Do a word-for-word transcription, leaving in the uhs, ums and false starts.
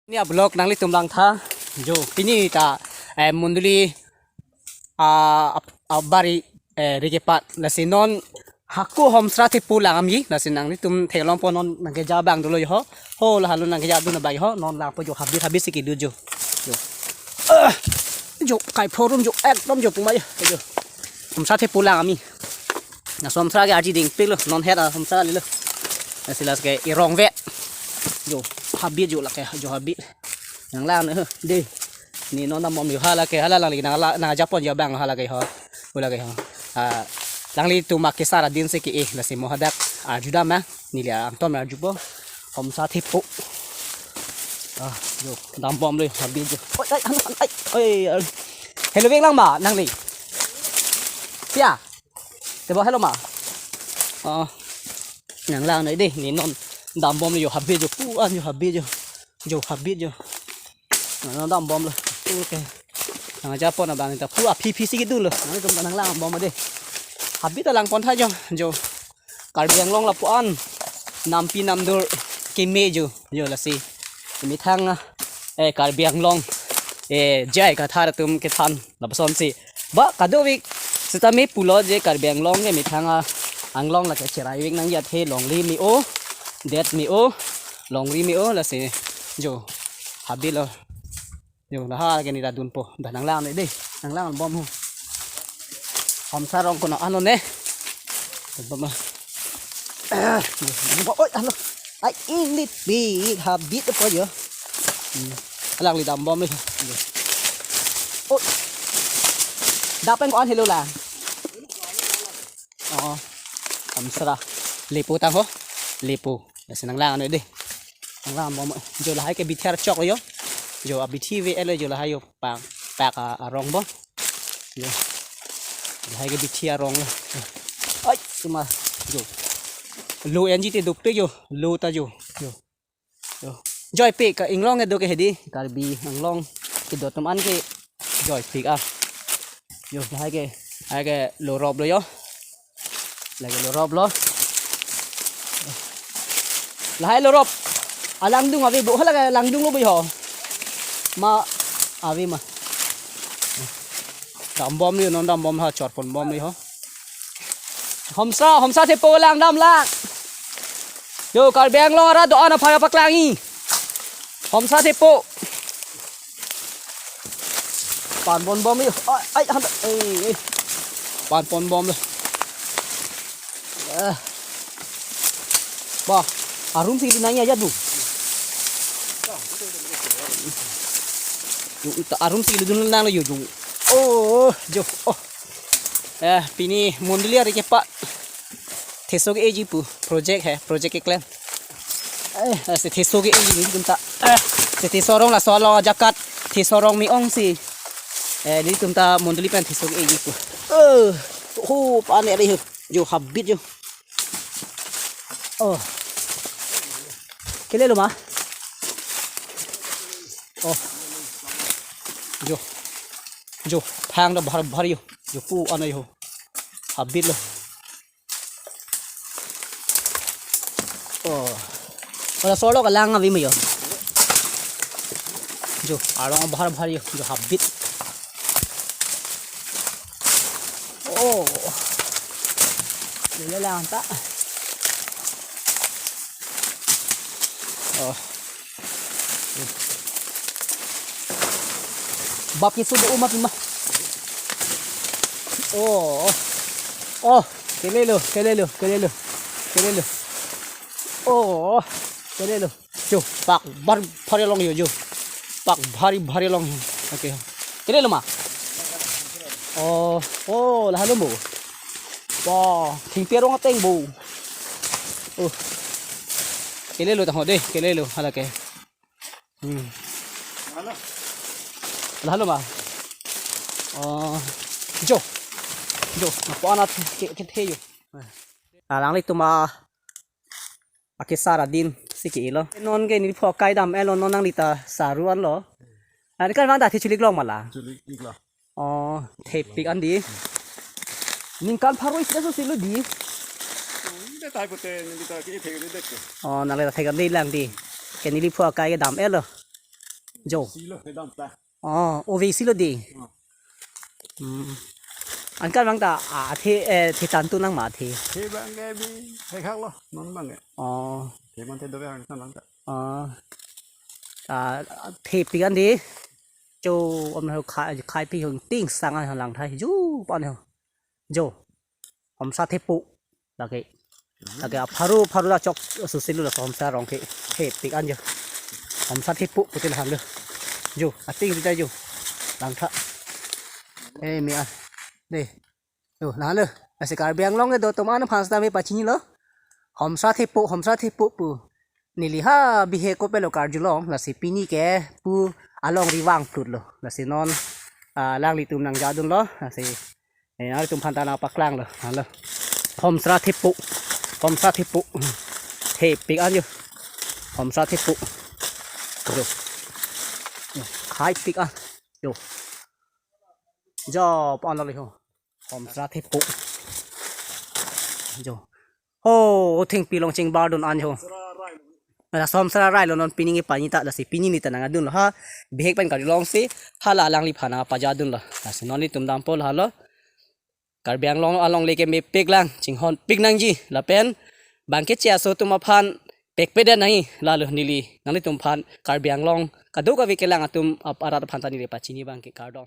Pini a-vlog nanglitum langtha. Jo, pini ta, eh, Mondoli, ah, ap-, abari, eh, ri kepat. Lasi non hako homsra thepo lang ami. Lasi nanglitum theklongpo, non nangkeja abang dolo jo ho. Ho, lahelo nangkejadun abang ho. Non langpo jo, habit habit si kedo jo. Jo. Ah, jo, kai phorum jo, ekdom jo puma jo. Jo. Homsra thepo lang ami. Laso homsra ke aji dingpiklo, non het a homsra lilo. Lasi lake irong ve. Jo, habit jo lake, jo habit. Nanglang ne, de. Ne non dambom jo, hala ke, hala lang lake, nang la, nangkejapon jo abang hala ke ho. Hala ke ho. Ah, nanglitum akesar adin si ke-e, lasi mo hadak arjudam ma, neli angton arjupo. Homsra thepo. Ah, jo, dambomlo, habit jo. Oi, ai, ai, ai, oi, ai. Helo vek lang ma, nangli. Pia. Tebo helo ma. Oh. Nanglang noi de, ne non dambomlo jo habit jo. Pu an jo habit jo. Jo habit jo. Ne non dambomlo. Okay. Nangkejapon abang ta. Pu aphi phi si kedunlo. Nangtum nanglangbom de. Habit ta langpon tha jo. Jo. Karbi Anglong lapu-an. Nampi namdur keme jo. Jo lasi. Methang, eh, Karbi Anglong, eh, J I Kathar atum kethan lapusonsi. Ba kadokave sitame pulo je Karbi Anglong ke methang a-anglong lake cherai vek nangji athe longri me-o, det me-o, longri me-o lasi. Jo, habitlo. Jo, laha ke ne ta dunpo. Dah nanglang ne de. Nanglambom ho. Homsra rong konat anlo ne. Bom. Ah, oi, alo. Ai, inglipik habit po jo. Hmm. Alangli dambomlo. Oi. Dapeng ko-an helo lang. Oh. Homsra. Lepo tang ho. Lepo. Lasi nanglang noi de. Nanglambom. Jo lahai ke bithi archoklo jo. Jo abithi ve-etlo jo lahai jo. Pak, pak a, arong bo. Jo. Lahai ke bithi aronglo. Ai, sima. Jo. Lo enji te dopik jo. Lo ta jo. Jo. Jo. Joipik a-anglong kedo ke hedi. Karbi Anglong kedo atum an ke joipik a. Jo, lahai ke, lahai ke loroplo jo. Lahai ke loroplo. Lahai lorop. Alangdung ave bo, hala ke langdunglo bo ho. Ma ave ma. Dambomlo non dambom ha chorponbomlo ho. Homsra, homsra thepo lang dam lang. Jo, Karbi Anglong arat do-an aphan paklangji. Homsra thepo. Panponbomlo. Ai, ai, han, ai, ai. Panponbomlo. Eh. Ba, arum si nangji ajat bu. Arum si dun nanglo jo. Oh, jo. Oh. Eh, pini Mondoli ari kepat. Theso ke-eji pu project he, project keklem. Eh, lasi theso ke-eji nelitum ta. Eh, lasi theso arong laso along ajakat theso arong me-ongsi. Eh, nelitum ta Mondoli pen theso ke-eji pu. Eh, ho, pane ari ho. Jo habit jo. Oh. Kelelo ma? Oh. Jo. Jo, phang do bhar bhar jo. Jo pu anai ho. Habitlo. Oh. Hala solo kalang abi ma jo. Jo, arong bhar bhar jo, jo habit. Oh. Lele lang ta. Oh. Bap ke sudah umat mah. Oh. Oh, kelelo, kelelo, kelelo. Kelelo. Oh, kelelo. Jo, pak bhar bhar along jo, jo. Pak bhari bhari along. Okay. Kelelo ma. Oh, oh, lahelo mo. Wah, thengpi arong ateng bo. Oh. Kelelo tang ho de, kelelo hala ke. Hmm. Lahelo ma. Oh, jo. Jo, lapu-an at ke, kethe jo. Alanglitum a, akesar adin si ke-elo. Non ke neli phu akai dam-etlo, non nangli ta saru anlo. Ani kan vang ta the chulik long ma la. Chulik iklo. Oh, thepik an di. Ningkan pharo isi aso silo di. Ini tai pute, ini ta ke thek ini dek. Oh, nangli ta thek an di lang di. Ke neli phu akai ke dam-etlo. Jo. Silo kedam ta. Oh, ove silo di. Oh. Hmm. Anke abang ta, ah, the, eh, the tan tu nang ma the. The abang ke bi, the khak lo, non abang ke. Oh. The man the do abang ta. Oh. Ah, thepik an di. Jo, om na khai, khai pi hung ting sang an lang thai. Jo, pan ho. Jo. Homsra thepo. Lake. Lake apharu, pharu la chok susilu la homsra rong ke. Thepik an jo. Homsra thepo putil han lo. Jo, ating kita jo. Lang tha. Eh, mi an. De. Jo, lang lo. Lasi Karbi Anglong kedo atum aphan seta me pachini lo. Homsra thepo, homsra thepo pu. Neli ha bihek kopilo karjulong, lasi pini ke pu alongri vang plut lo. Lasi non, ah, alanglitum nang jadun lo, lasi, eh, nanglitum aphan ta nang paklang lo, halo. Homsra thepo, homsra thepo. Thepik an jo. Homsra thepo. Jo. Khai pik an. Jo. Jo, pan lo ho. Homsra thepo. Jo. Ho, thengpi along chingbar dun an ho. Laso homsra rai lo non pini ngi pani ta, lasi pini neli ta nang adun lo ha. Bihek pen karjulong si hala alangliphan nang pajadun lo. Lasi non nelitum dampo lo halo. Karbi Anglong alongle ke mepik lang, chinghon pik nangji. Lapen bang keche aso atum aphan pekpedet nangji. Lalo neli nanglitum aphan Karbi Anglong kadokave kelang atum ap-, arat aphan ta neli pachini abang ke kardom.